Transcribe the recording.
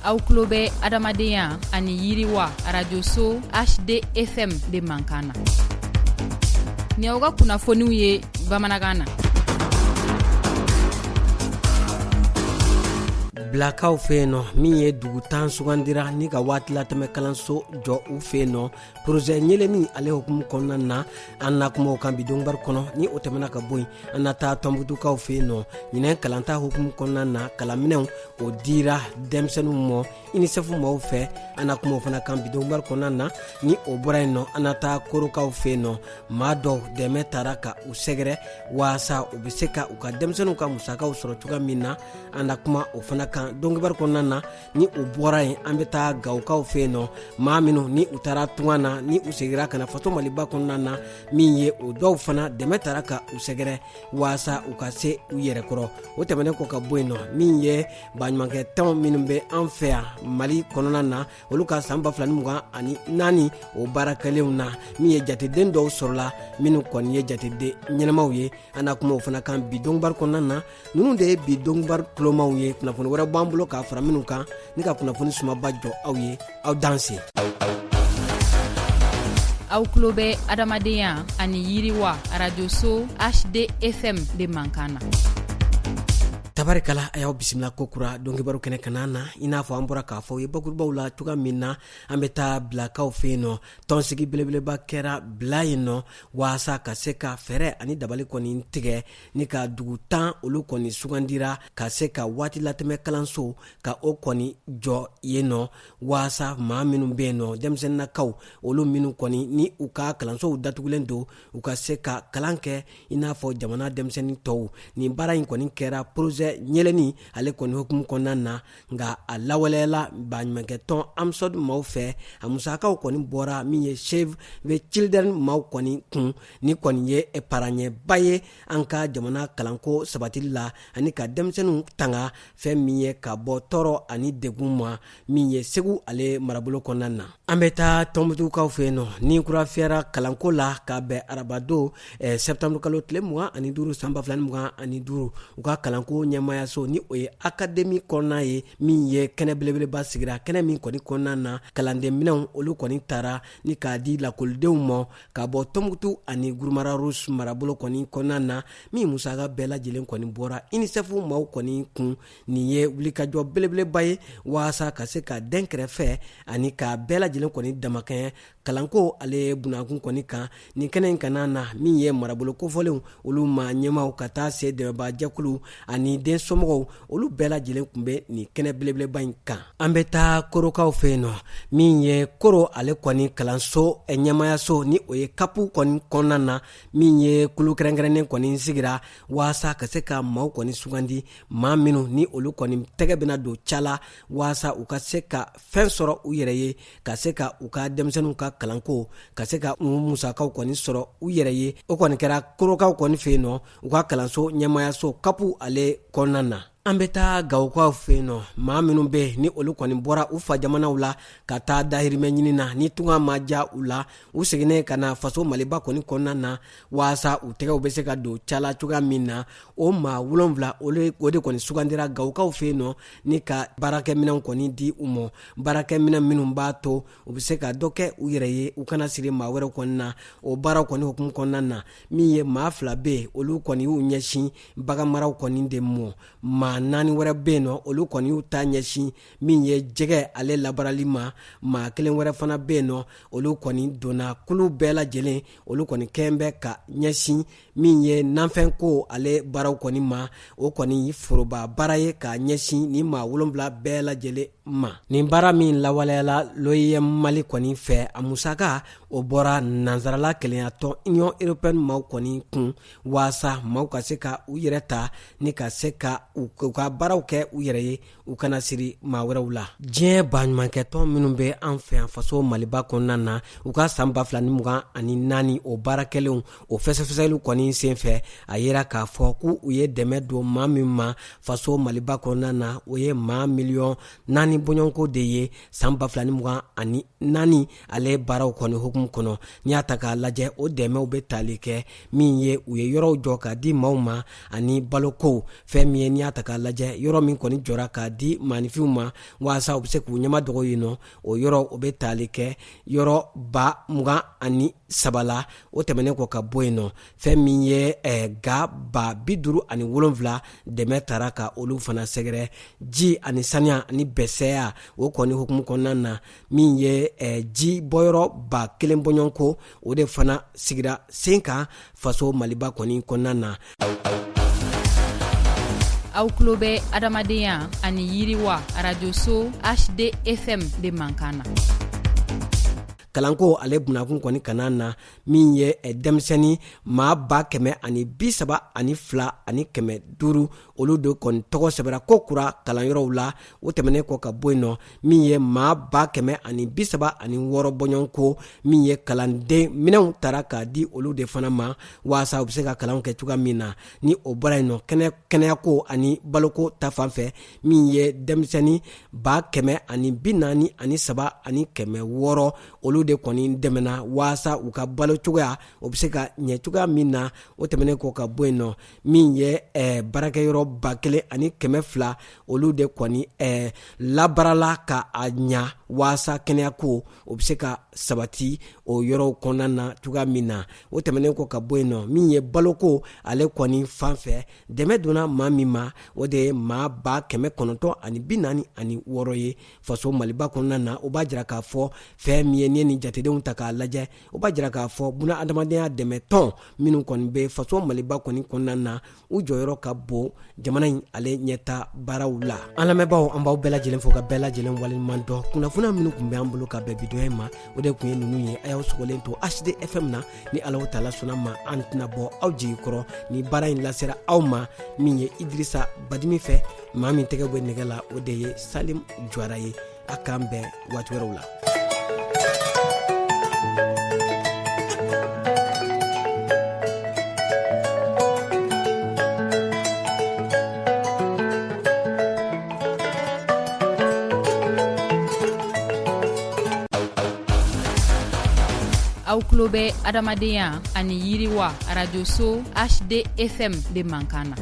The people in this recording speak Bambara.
Aw tulo bɛ adamadenya ani yiriwa arajoso HDFM de mankan na. Ni aw ka kunnafoniw ye bamanankan na. Bilakaw fɛ yen nɔ, min ye dugu 10 sugandira ni ka waati latɛmɛ kalanso jɔ u fɛ yen nɔ, projet ɲɛlɛni ale hukumu kɔnɔna na, an na kuma o kan bi donkibaru kɔnɔ. Ni o tɛmɛna ka bɔ yen, an na taa Tɔnbukutukaw fɛ yen nɔ. Ɲinɛn kalanta hukumu kɔnɔna na, kalanminɛnw o dira denmisɛnninw ma UNICEF maaw fɛ. An na kuma o fana kan bi donkibaru kɔnɔna na. Ni o bɔra yen nɔ, an na taa Korokaw fɛ yen nɔ. Maa dɔw dɛmɛ taara ka u sɛgɛrɛ waasa u bɛ se ka u ka denmisɛnninw ka musakaw sɔrɔ cogoya min na. An na kuma o fana kan donkibaru kɔnɔna na. Ni o bɔra yen, an bɛ taa Gawokaw fɛ yen nɔ. Maa minnu ni u taara tunga na, ni u segira ka na faso Maliba kɔnɔna na, min ye o dɔw fana dɛmɛ taara ka u sɛgɛrɛ waasa u ka se u yɛrɛ kɔrɔ. O tɛmɛnen kɔ ka bɔ yen nɔ, min ye baɲumankɛ tɔn minnu bɛ an fɛ yan Mali kɔnɔna na, olu ka san 2024 o baara kɛlenw na, min ye jateden dɔw sɔrɔla minnu kɔni ye jateden ɲɛnamaw ye, an na kuma o fana kan bi donkibaru kɔnɔna na. Ninnu de ye bi donkibaru tulomaw ye. Kunnafoni wɛrɛ b'an bolo k'a fara minnu kan ni ka kunnafoni sumaba jɔ aw ye. Aw danse. Aw tulo bɛ adamadenya ani yiriwa arajoso HDFM de mankan na. Tabarikala, a y'aw bisimila ko kura donkibaru kɛnɛ kana na. I n'a fɔ an bɔra k'a fɔ ye bakurubaw la cogoya min na, an bɛ taa Bilakaw fɛ yen nɔ. Tɔnsigi belebeleba kɛra Bila yen nɔ waasa ka se ka fɛɛrɛ ani dabali kɔni tigɛ ni ka dugu 10 olu kɔni sugandira ka se ka waati latɛmɛ kalanso ka o kɔni jɔ yen nɔ, waasa maa minnu bɛ yen nɔ, denmisɛnninnakaw, olu minnu kɔni ni u ka kalansow datugulen don, u ka se ka kalan kɛ i n'a fɔ jamana denmisɛnnin tɔw. Nin baara in kɔni kɛra projet ɲɛlɛni ale kɔni hukumu kɔnɔna na, nka a lawaleyala baɲumankɛtɔn AMSODE maaw fɛ. A musakaw kɔni bɔra min ye Save the Children maaw kɔni kun. Ni kɔni ye paraɲɛba ye an ka jamana kalanko sabatili la ani ka denmisɛnninw tanga fɛn min ye ka bɔ tɔɔrɔ ani degun ma, min ye Segu ale marabolo kɔnɔna na. An bɛ taa Tɔnbukutukaw fɛ yen nɔ. Ni kura fiyɛra kalanko la ka bɛn arabadon septembre kalo tile 25 san 2025, u ka kalanko ɲɛmayaso, ni o ye akademi kɔnɔna ye, min ye kɛnɛ belebeleba sigira, kɛnɛ min kɔni kɔnɔna na kalandenminɛnw olu kɔni tara ni k'a di lakɔlidenw ma ka bɔ Tɔnbukutu ani Gurumara Rouge marabolo kɔni kɔnɔna na, min musaka bɛɛ lajɛlen kɔni bɔra UNICEF maaw kɔni kun. Nin ye wulikajɔ belebeleba ye waasa ka se ka dɛnkɛrɛfɛ ani ka bɛɛ lajɛlen kɔni damakɛɲɛ kalanko ale bunakun kɔni kan. Nin kɛnɛ in kana na, min ye marabolo kofɔlenw olu ma ɲɛmaaw ka taa se dɛmɛbaajɛkulu ani den somɔgɔw, olu bɛɛ lajɛlen tun bɛ nin kɛnɛ belebeleba in kan. An bɛ taa Korokaw fɛ yen nɔ. Min ye Koro ale kɔni kalanso ɲɛmayaso, ni o ye kapu kɔni kɔnɔna na, min ye kulu kɛrɛnkɛrɛnnen kɔni sigira waasa ka se ka maaw kɔni sugandi, maa minnu ni olu kɔni tɛgɛ bɛna don ca la waasa u ka se ka fɛn sɔrɔ u yɛrɛ ye, ka se ka u ka denmisɛnninw ka kalanko, ka se ka u musakaw kɔni sɔrɔ u yɛrɛ ye. O kɔni kɛra Korokaw kɔni fɛ yen nɔ, u ka kalanso ɲɛmayaso kapu ale kɔnɔna na. An bɛ taa Gawokaw fɛ yen nɔ. Maa minnu bɛ ni olu kɔni bɔra u fa jamanaw la ka taa dahirimɛ ɲini na, ni tunga ma diya u la, u seginnen ka na faso Maliba kɔni kɔnɔna na waasa u tɛgɛw bɛ se ka don ca la cogoya min na, o maa 7 o de kɔni sugandira Gawokaw fɛ yen nɔ ni ka baarakɛminɛnw kɔni di u ma, baarakɛminɛn minnu b'a to u bɛ se ka dɔ kɛ u yɛrɛ ye, u kana siri maa wɛrɛw kɔni na. O baaraw kɔni hukumu kɔnɔna na, min ye maa 2 bɛ yen, olu kɔni y'u ɲɛsin baganmaraw kɔni de mɔ. Maa 4 wɛrɛ bɛ yen nɔ, olu kɔni y'u ta ɲɛsin min ye jɛgɛ ale labaarali ma. Maa 1 wɛrɛ fana bɛ yen nɔ, olu kɔni donna kulu bɛɛ lajɛlen, olu kɔni kɛn bɛ ka ɲɛsin min ye nafɛnko ale baaraw kɔni ma. O kɔni foroba baara ye ka ɲɛsin ni maa 7 bɛɛ lajɛlen ma. Nin baara min lawaleyala l'OIM Mali kɔni fɛ, a musaka o bɔra nansarala kelenyatɔn Union européenne maaw kɔni kun, waasa maaw ka se ka u yɛrɛ ta ni ka se ka u ka baaraw kɛ u yɛrɛ ye, u kana siri maa wɛrɛw la. Diɲɛ baɲumankɛtɔn minnu bɛ an fɛ yan faso Maliba kɔnɔna na, u ka san 2024 o baara kɛlenw o fɛsɛfɛsɛliw kɔni senfɛ, a yira k'a fɔ k'u ye dɛmɛ don maa min ma faso Maliba kɔnɔna na, o ye maa miliyɔn 4. 4 bɔɲɔgɔnko de ye san 2024 ale baaraw kɔni hukumu kɔnɔ. N'i y'a ta k'a lajɛ, o dɛmɛw bɛ tali kɛ min ye, u ye yɔrɔw jɔ k'a di maaw ma ani balokow. Fɛn min ye, n'i y'a ta k'a lajɛ, yɔrɔ min kɔni jɔra k'a di maaninfinw ma waasa u bɛ se k'u ɲɛmadogo yen nɔ, o yɔrɔ o bɛ tali kɛ yɔrɔ 23,000 la. O tɛmɛnen kɔ ka bɔ yen nɔ, fɛn min ye ga 57,000 dɛmɛ tara ka olu fana sɛgɛrɛ ji ani saniya ani bɛsɛya o kɔni hukumu kɔnɔna na. Min ye ji bɔyɔrɔ 1000 bɔɲɔgɔnko, o de fana sigira sen kan faso Maliba kɔni kɔnɔna na. Aw tulo bɛ Adamadenya ani Yiriwa arajoso HDFM de mankan na. Kalanko ale bunakun kɔni kana na, min ye denmisɛnnin maa 132,500, olu de kɔni tɔgɔ sɛbɛra ko kura kalanyɔrɔw la. O tɛmɛnen kɔ ka bɔ yen nɔ, min ye maa 136,000 bɔɲɔgɔnko, min ye kalanden minɛnw tara k'a di olu de fana ma waasa u bɛ se ka kalanw kɛ cogoya min na. Ni o bɔra yen nɔ, kɛnɛyako ani baloko ta fan fɛ, min ye denmisɛnnin 143,600, olu de kɔni dɛmɛna waasa u ka balo cogoya o bɛ se ka ɲɛ cogoya min na. O tɛmɛnen kɔ ka bɔ yen nɔ, min ye baarakɛyɔrɔ 1200, olu de kɔni labaarala ka a ɲa waasa kɛnɛyako o bɛ se ka sabati o yɔrɔw kɔnɔna na cogoya min na. O tɛmɛnen kɔ ka bɔ yen nɔ, min ye baloko ale kɔni fan fɛ, dɛmɛ donna maa min ma, o de ye maa 946 ye faso Maliba kɔnɔna na. O b'a jira k'a fɔ fɛn min ye, n'i ye nin jatedenw ta k'a lajɛ, o b'a jira k'a fɔ buna adamadenya dɛmɛtɔn minnu kɔni bɛ faso Maliba kɔni kɔnɔna na, u jɔyɔrɔ ka bon jamana in ale ɲɛta baaraw la. An lamɛnbaaw, an b'aw bɛɛ lajɛlen fo ka bɛɛ lajɛlen waleɲuman dɔn. Kunnafoniya minnu tun bɛ an bolo ka bɛn bidonya in ma, o de tun ye ninnu ye. A y'aw sogolen to HDFM na. Ni Alahu Taala sɔnna ma, an tɛna bɔ aw jigi kɔrɔ ni baara in lasera aw ma. Min ye Idirisa Badimi fɛ, maa min tɛgɛ bɛ nɛgɛ la, o de ye Salim Juwara ye. A k'an bɛn waati wɛrɛw la. Aw tulo bɛ Adamadenya ani Yiriwa arajoso HDFM de mankan na.